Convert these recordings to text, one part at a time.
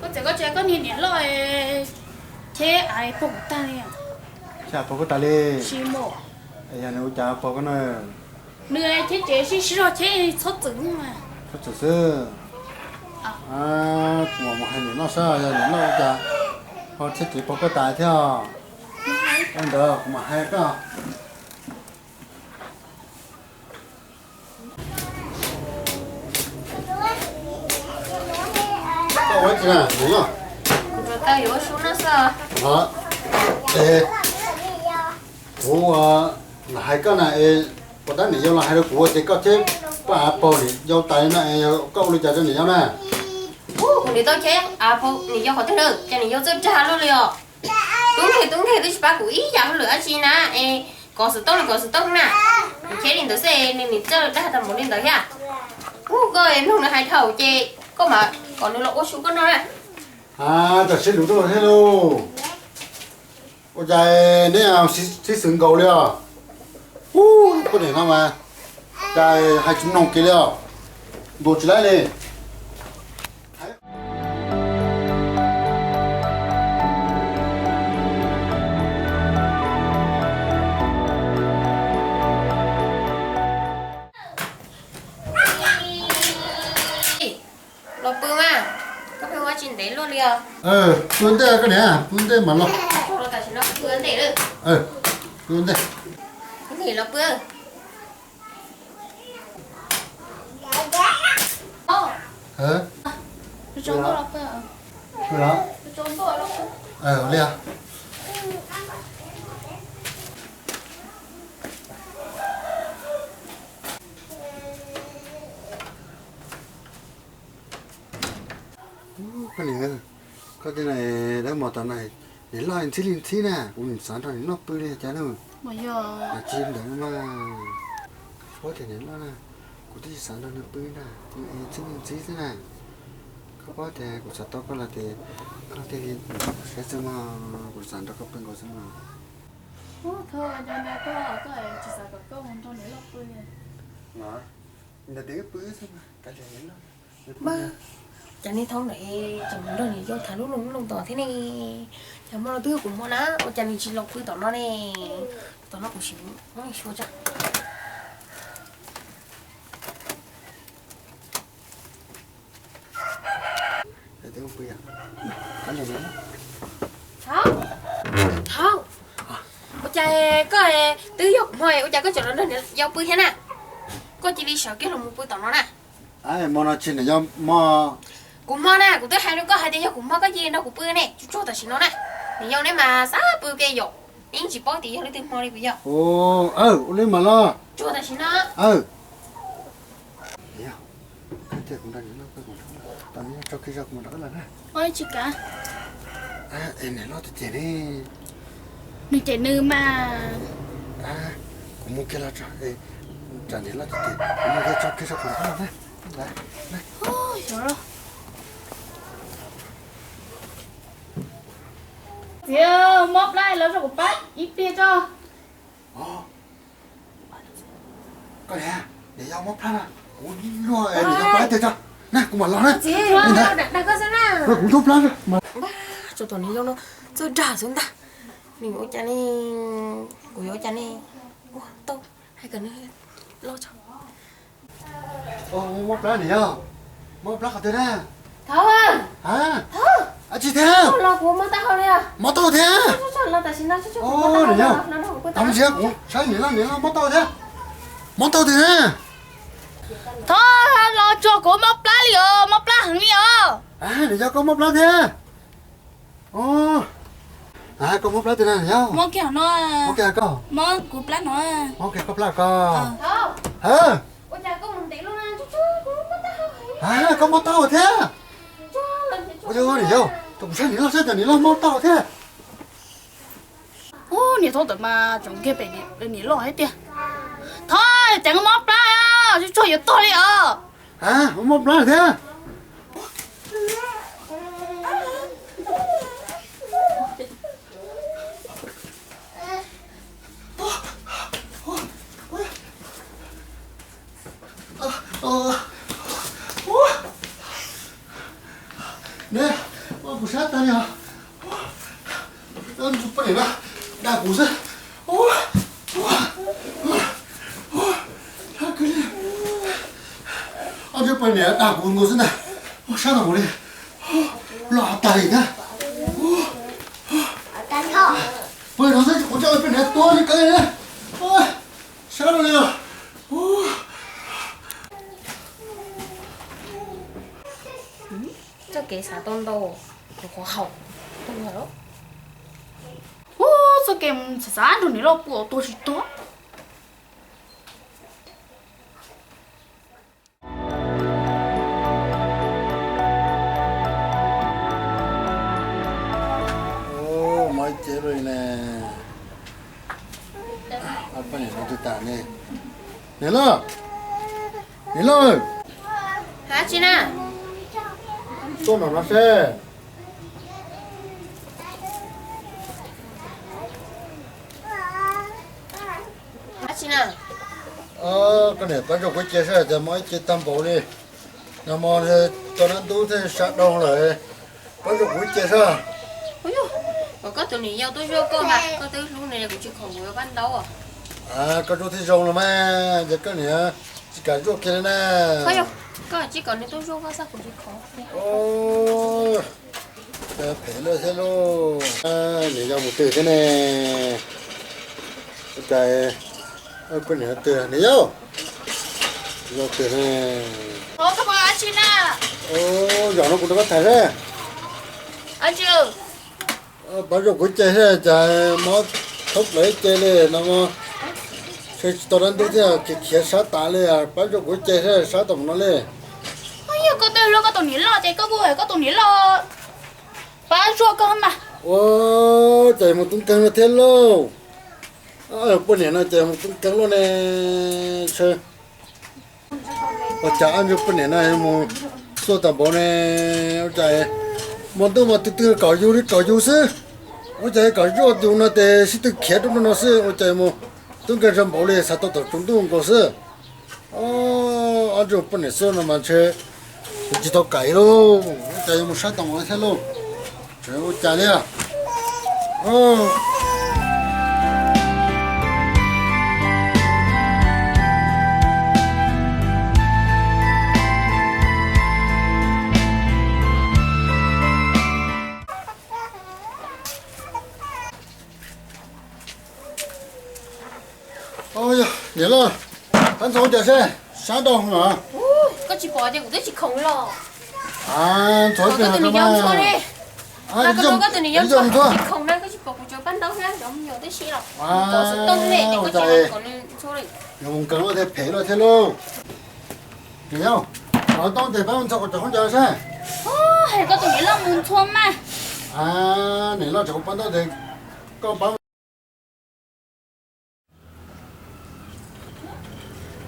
Txawm koj tsis hais koj niag niam loj, cheb av pog kuv tag li. Cheb av pog koj tas li? Tsis mus. Yog nws ua cas pog koj na? Nws cheb tsev sib sib zog cheb txhob txwm mas. Txhob txwm xwb. Kuv mam mus hais niam loj saib yog niam loj ua cas ho cheb tsev pog koj tas thiab. Ua ntawd kuv mam hais koj. Koj ua tsi na, niam loj? Kuv rov qab yuav ua su no xwb. Kuv lam hais koj na, es puas tab niam yau los hais rau kuv tias koj cheb poj av pog niam yau tas li no es koj ua li cas rau niam yau na? Kuv niam tau cheb av pog niam yau qhov twg na, cas niam yau txawj dag luaj li os. Tub nkeeg tub nkeeg twb tsis pab kuv ib yam hauj lwm dab tsi na, es kov xov tooj li kov xov tooj na. Kuv cheb li ntawd xwb nws nim txawj dag tau mus li ntawd thiab. Kuv koj mloog nws hais dhau ces koj mam kom nws los ua su koj noj na. Tam sim lus tuaj thiab lauj. Ua cas neb sib xws nkaus li os? Ub, poj niam no mas cas hais tsis mloog kiag li os. Nkaus tsis laib li. Los pw mas, koj pheej ua tsis ntev luaj li os. Pw ntej koj niam, pw ntej mas los. Los tam sim no pw ntej lawm. Pw ntej. Los pw. Pw los. Li os. Koj niam, koj tej no dawb mos tom no, niam loj ntxhib li ntxhib na, kuv xav nrog niam loj pw li cas na. Tsis ntawd mas, koj paub tias niam loj na, kuv twb tsis xav nrog nws pw na, ntxhib li ntxhib xwb na. Koj paub tias kuv xav tau koj los ces koj thiaj li saib xwb mog, kuv xav nrog koj pw nkaus xwb mog. Ntawd twb pw xwb mas, kav liam niam loj. Cas nej thaum ntawd tseem nrog niam yau tham lub loo loo tom thiab ne. Cas hmo no twb yog kuv hmo na, ua cas nws tsis los pw tom no ne? Tom no kuv sim muab nws xyuas tso. Thov, thov, ua cas koj twb yog kuv hmo ua cas koj tseem los nrog niam yau pw thiab na? Koj cia li sawv kiag los mus pw tom no na. Hmo no tsis niam yau hmo. Kuv hmo na, kuv twb hais rau koj hais tias yog kuv hmo koj cia li nrog kuv pw ne, tsuag tsuag tam sim no na. Niam yau neb mas xav pw ke yom, neb yeej tsis paub tias yog leej twg hmo li puas yog? Ua li mas los. Tsuag tam sim no. Niam yau, koj thiaj kuv nrog niam loj pw, tau niam yau tso kiag zog kuv mam rov qab los na. Tsis kav. Es niam loj tus cem ne? Nws cem nws mas. Kuv mus kiag los tso, tsam niam loj tus cem, kuv mus kiag tso kiag zog kuv rov qab los na. Txiv, mob plab los rau kuv pab ib pliag tso. Koj niam, niam yau mob plab na, kuv luag niam yau plab tiag tso. Na kuv mam los na. Kuv ntub plab. Tso tom niam yau no txawj dag xwb ntag. Nws yuav ua cas ne? Kuv yuav ua cas ne? Ua tau, hais kom nws los tso. Mob plab niam yau, mob plab qhov twg na? Thov, thov, tsis thiab, los kuv mob tau li. Mob tau thiab. Niam yau, kuv saib niam loj, niam loj mob tau thiab. Mob tau thiab na. Thov, los tsuag kuv mob plab li os, mob plab heev li os. Niam yau koj mob plab thiab. Koj mob plab tiag na niam yau? Mob kiag no. Mob kiag koj? Mob kuv plab no. Mob kiag koj plab koj? Koj mob tau thiab. Ua cas niam yau, tos kuv saib niam loj saib cas niam loj mob tau thiab. Ub, niam thaub ntawd mas tseem nkeeg pem niam loj thiab tiag. Thov, cas koj mob plab, tsuag tsuag yuav tuag li os. Mob plab thiab. Ne, Kuv sab tag li os. Poj niam no dag kuv xwb. Ob tug poj niam dag kuv nkaus xwb ntag. Sab tag npaum li, loj tag li thiab. Poj niam no xwb kuv coj poj niam tua li kawg li. Sab li os. Txoj kev xav tau ntau, tus qhov haum tuag lawm. Ub, txoj kev mus xav xav nrog niam loj pw tuag tsis tuag. Ub, mob ib ce luaj li ne. Poj niam no twb tas ne. Niam loj, niam loj, hab tsi na? Tuaj nram no seb. Hab tsi na? Koj niam pab ntsuag kuv ib ce saib tias mob ib ce tag npaum li. Nag hmo tau dab ntub thiaj sab dhau lawm. Pab ntsuag kuv ib ce saib. Kom koj tus niam yau tuaj zuaj koj mas, koj twb hlub nws, kuv tsis khoom kuv yuav pab ntaub. Koj zuaj thiaj zoo los mas, ces koj niam tsis kam zuaj kiag li na. Koj tsis kom nws tuaj zuaj koj xwb, kuv tsis khoom. Phem lawm thiab lauj. Niam yau mus twg thiab ne? Ua cas, poj niam twg, niam yau, yau twg ne? Zaum no kuv rov qab tham seb. Pab zuaj kuv ib ce seb cas mob thoob plaws ib ce li no, ntshe tsis tau dab ntub thiab, khiav khiav sab tas li. Pab zuaj kuv ib ce seb sab tau mus no li. Yog koj twb hlub koj tus niam loj ces koj kuj hais koj tus niam loj pab zuaj koj mas. Ua cas mus tub nkeeg luaj thiab lauj? Poj niam no ces mus tub nkeeg luaj ne. Ntshe ua cas ob ntsuag poj niam no mus xuaj tag npaum ne? Ua cas hmo ntuj mas twg twg kom yus li kom yus xwb, ua cas kom zuaj yus no ces sib tw khiav rau no xwb, ua cas mus tub nkeeg zoo npaum li, xav tau thaum tsaus ntuj nkaus xwb. Ob ntsuag poj niam xuaj no mas ntshe tsis tau kam lauj, ua cas yuav mus sab tau npaum li thiab lauj? Ua cas li? Niam loj, pab ntxhua ua cas seb, sab dhau no. Koj tsis pom tias kuv twb tsis khoom los? Ntxhua ib pliag no mas. Koj tus niam yau ntxhua, tsis khoom na, koj tsis pom kuv cov paj ntaub thiab cov me nyuam tib si los. Koj xwb tooj ne, koj tsis kom nws ntxhua li. Yuav mus nkeeg luaj thiab phem luaj thiab lauj. Niam yau, koj tooj tes pab ntxhua kuv cov khaub ncaws seb. Hais koj tus niam loj mus ntxhua mas. Niam loj tseem kuv pab ntaub tes, koj pab.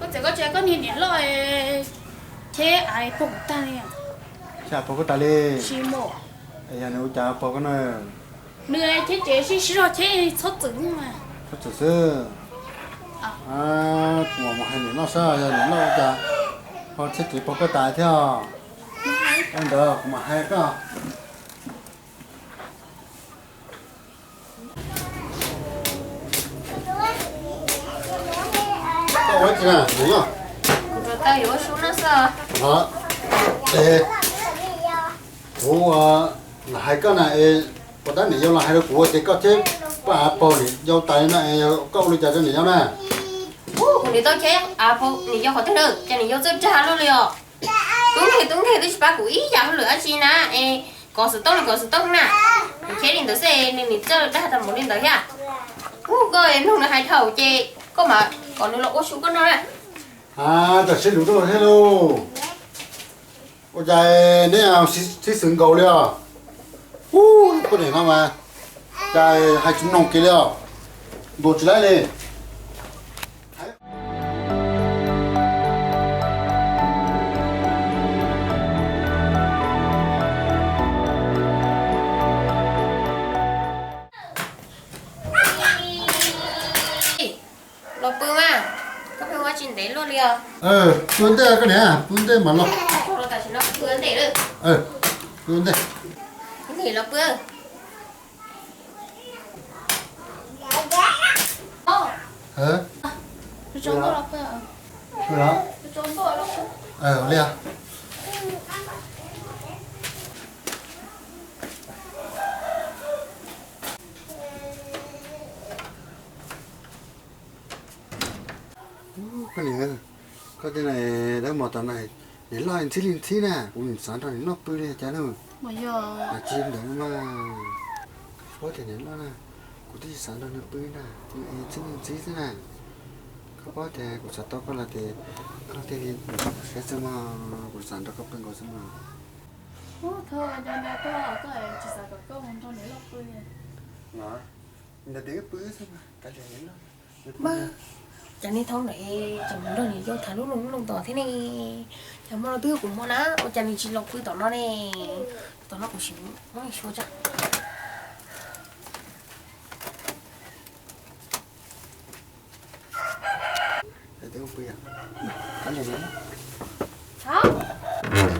Koj txawm koj tsis, koj niag niam loj cheb av pog kuv tag li. Cheb av pog koj tas li? Tsis muaj. Yog nws ua cas pog koj na? Nws cheb tsev sib sib zog cheb txhob txwm mas. Txhob txwm xwb. Kuv mam mus hais niam loj saib yog niam loj ua cas ho cheb tsev pog koj tas thiab. Ntawd kuv mam hais koj. Koj ua tsi na, niam loj? Kuv rau tau yuav ua su no xwb. Es kuv lam hais koj na es, puas tab niam yau los hais rau kuv tias koj cheb paj av pog niam yau tas li no es koj ua li cas rau niam yau na? Kuv niam tau cheb av pog niam yau qhov twg na, cas niam yau txawj dag luaj li os. Tub nkeeg tub nkeeg twb tsis pab kuv ib yam hauj lwm dab tsi na, es kov xov tooj li kov xov tooj na. Kuv cheb li ntawd xwb nws txawj dag tag npaum li ntawd thiab. Ub, koj mloog nws hais dhau ces koj mam kom nws los ua su koj noj na. Tam sim lus rau thiab lauj. Ua cas neb sib xws nkaus li os? Ub, poj niam no mas cas hais tsis mloog kiag li os, nkaus tsis laib li. Los pw mas, koj pheej ua tsis ntev luaj li os. Pw ntej koj niam, pw ntej mam los. Tam sim no pw ntej lawm. Pw ntej. Los pw. Pw los? Li. Koj niam, koj tej no dawb mos tom no, niam loj ntxhib li ntxhib na, kuv xav nrog niam loj pw li cas na. Tsis ntawd mas, paub tias niam loj na, kuv twb tsis xav nrog nws pw na, nws ntxhib li ntxhib xwb na. Koj paub tias kuv xav tau koj los ces koj thiaj li siab xwb mog, kuv xav nrog koj pw nkaus xwb mog. Ntawd ces wb pw xwb mas, kav liam niam loj. Cas nej thaum ntawd tseem mus nrog niam yau tham lub loo lub loo tom thiab ne? Cas hmo no twb yog kuv hmo na, ua cas nws tsis los pw tom no ne? Tom no kuv sim muab xyuas tso.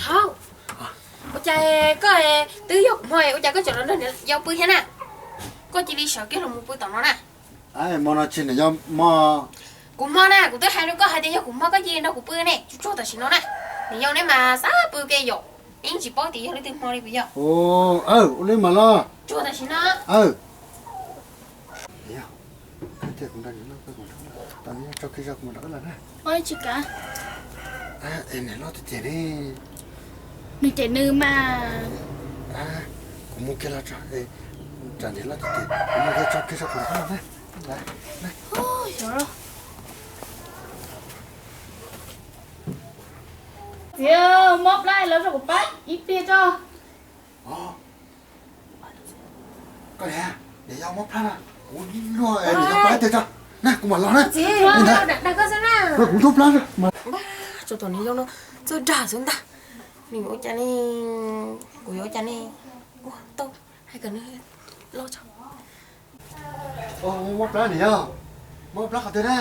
Thaum, ua cas koj twb yog kuv hmo, ua cas koj tseem los nrog niam yau pw thiab na? Koj cia li sawv kiag los mus pw tom no na. Hmo no tsis niam yau hmo. Kuv hmo na, kuv twb hais rau koj hais tias yog kuv hmo koj cia li nrog kuv pw ne, tsuag tsuag tam sim no na. Niam yau neb mas xav pw kiag yom, yeej tsis paub tias yog leej twg hmo li puas yog? Ua li mas los. Tsuag tam sim no. Tso kiag zog kuv mam rov qab los na. Es niam loj tiag tiag ne. Nws ces nws mas. Kuv mus kiag los tso, tsam niam loj tiag tiag, kuv mus kiag tso kiag zog kuv rov qab los na. Txiv, mob plab los rau kuv pab ib pliag tso. Koj niam, niam yau mob plab na, kuv luaj niam yau plab tiag tso. Na kuv mam los na. Kuv ntub plab. Tso tom niam yau no txawj dag xwb ntag. Nws yuav ua cas ne, kuv yuav ua cas ne. Ua tau, hais kom nws los tso. Mob plab niam yau, mob plab qhov twg na?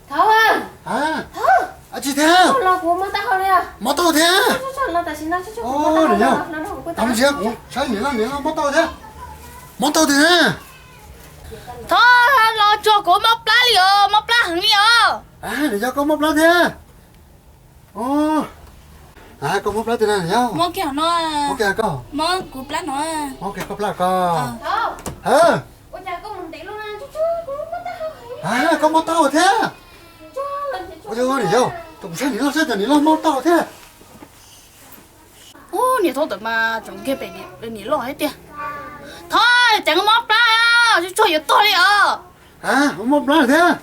Thaum, thaum, tsis thiab, los kuv mob taub hau li. Mob taub hau thiab. Niam yau, thaum ntsis kuv saib niam loj, niam loj mob taub hau thiab. Mob taub hau thiab. Thaum, los tsuag kuv mob plab li os, mob plab heev li os. Niam yau koj mob plab thiab. Koj mob plab tiag na niam yau? Mob kiag no. Mob kiag koj? Mob kuv plab no. Mob kiag koj plab koj? Koj mob taub hau thiab. Niam yau, kuv saib niam loj, saib cov niam loj mob taub hau thiab. Ub, niam thaum ntawd mas tseem nkiag pem niam loj thiab tiag. Thaum, cas koj mob plab, tsuag tsuag yuav tuag li os. Mob plab thiab.